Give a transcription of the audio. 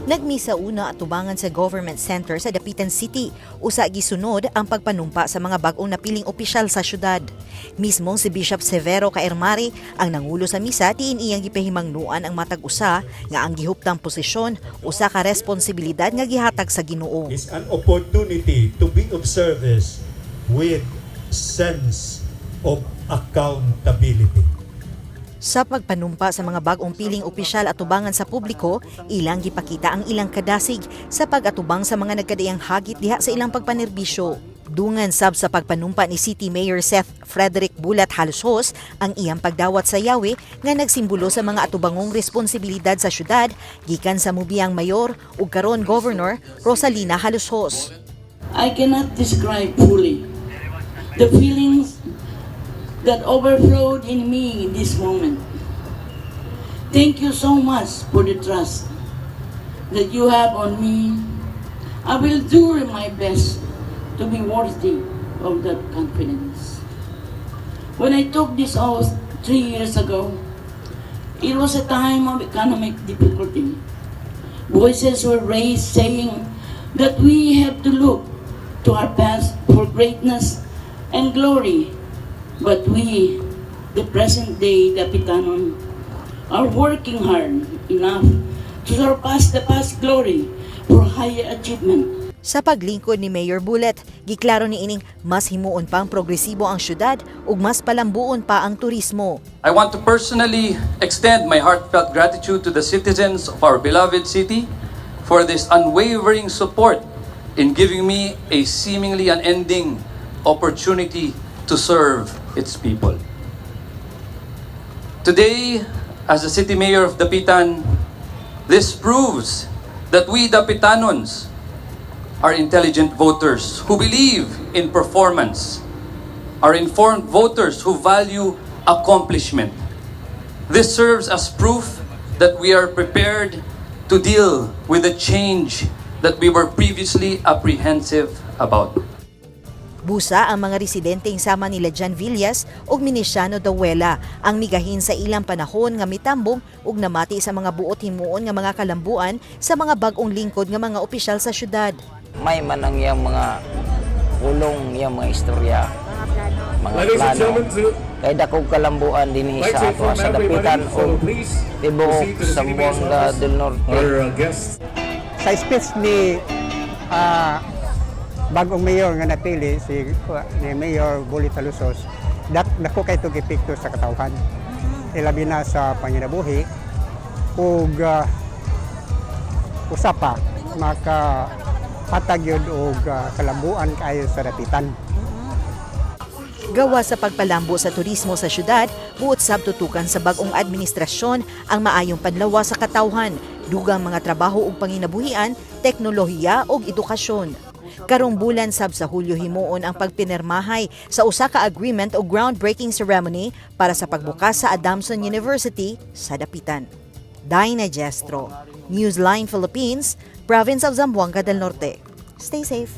Nagmisa una atubangan sa Government Center sa Dapitan City. Usa gisunod ang pagpanumpa sa mga bag-ong napiling opisyal sa syudad. Mismong si Bishop Severo Caermari ang nangulo sa misa, diin iyang gipahimangnuan ang matag usa nga ang gihuptang posisyon usa ka responsibilidad nga gihatag sa Ginoo. Is an opportunity to be of service with sense of accountability. Sa pagpanumpa sa mga bag-ong piling opisyal atubangan sa publiko, ilang gipakita ang ilang kadasig sa pag-atubang sa mga nagkadaiyang hagit diha sa ilang pagpanerbisyo. Dungan sab sa pagpanumpa ni City Mayor Seth Frederick Bulat Jalosjos ang iyang pagdawat sa yawe nga nagsimbolo sa mga atubangong responsibilidad sa syudad gikan sa mubiyang mayor ug karon Governor Rosalina Jalosjos. I cannot describe fully the feelings that overflowed in me in this moment. Thank you so much for the trust that you have on me. I will do my best to be worthy of that confidence. When I took this oath 3 years ago, it was a time of economic difficulty. Voices were raised saying that we have to look to our past for greatness and glory. But we, the present day Dapitanon, are working hard enough to surpass the past glory for higher achievement. Sa paglingkod ni Mayor Bullet, giklaro ni ining mas himuon pang progresibo ang syudad ug mas palambuon pa ang turismo. I want to personally extend my heartfelt gratitude to the citizens of our beloved city for this unwavering support in giving me a seemingly unending opportunity to serve its people. Today, as the city mayor of Dapitan, this proves that we Dapitanons are intelligent voters who believe in performance, are informed voters who value accomplishment. This serves as proof that we are prepared to deal with the change that we were previously apprehensive about. Busa ang mga residenteng sama nila Jan Villas ug Minisiano Dahuela ang migahin sa ilang panahon nga mitambong ug namati sa mga buot himuon nga mga kalambuan sa mga bag-ong lingkod nga mga opisyal sa syudad. May man ang iyang mga pulong, iyang mga istorya, mga Ladies and plano. Gentlemen, Kay dakog kalambuan dinhi like sa to ato inform sa Dapitan everybody, so o please tibuok proceed to the sa City Mayor's Zamboanga office. del Norte. Our guests. Sa speech ni bagong mayor nga napili, si ni Mayor Bullet Jalosjos, dako kay itong epekto sa katawhan, ilabi na sa panginabuhi ug usa pa, maka hatag yun og kalambuan kaayo sa Dapitan. Gawa sa pagpalambo sa turismo sa syudad, buot sab tutukan sa bag-ong administrasyon ang maayong panlawa sa katawhan, dugang mga trabaho ug panginabuhian, teknolohiya ug edukasyon. Karong bulan sab sa Hulyo himuon ang pagpinirmahay sa usa ka agreement o groundbreaking ceremony para sa pagbukas sa Adamson University sa Dapitan. Dinah Gestro, Newsline Philippines, Province of Zamboanga del Norte. Stay safe.